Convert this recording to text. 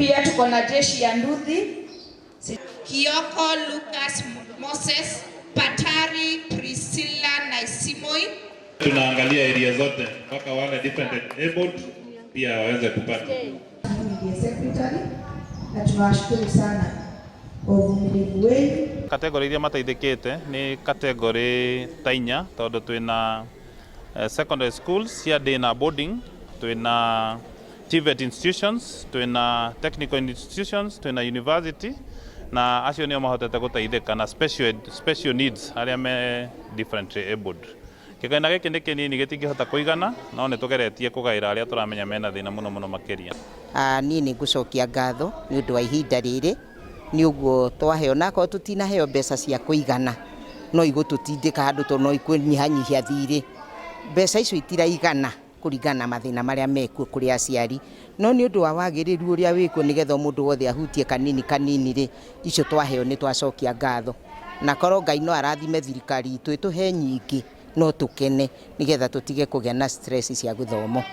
Pia tuko na jeshi ya nduthi. Kioko Lucas Moses, Patari Priscilla Naisimoi. Tunaangalia area zote mpaka wale different abled pia waweze kupata. Mimi ndiye secretary na tunawashukuru sana kwa uvumilivu wenu. Category iria mateithĩkĩte nĩ category ta inya, tondũ twĩna secondary schools cia day na boarding, twĩna TVET institutions, twĩna technical institutions, twĩna university, na acio nĩo mahotete gũteithĩka na special needs arĩa me differently abled. Kĩgĩna gĩkĩ nĩ kĩnini, gĩtingĩhota kũigana, no nĩ tũgeretie kũgaĩra arĩa tũramenya mena thĩna mũno mũno makĩria. Niĩ nĩ ngũcokia ngatho nĩ ũndũ wa ihinda rĩrĩ nĩ ũguo twaheo, na akorwo tũtinaheo mbeca cia kũigana, no igũtũtindĩka handũ tondũ no ikũnyihanyihia thirĩ. Mbeca icio itiraigana kũringana na mathĩna marĩa mekuo kũrĩ aciari, no nĩ ũndũ wa wagĩrĩru ũrĩa wĩkuo nĩgetha mũndũ wothe ahutie kanini kanini rĩ, icio twaheo nĩ twacokia ngatho, na korwo Ngai no arathime thirikari itũ ĩtũhe nyingĩ, no tũkene nĩgetha tũtige kũgĩa na stress cia gĩthomo.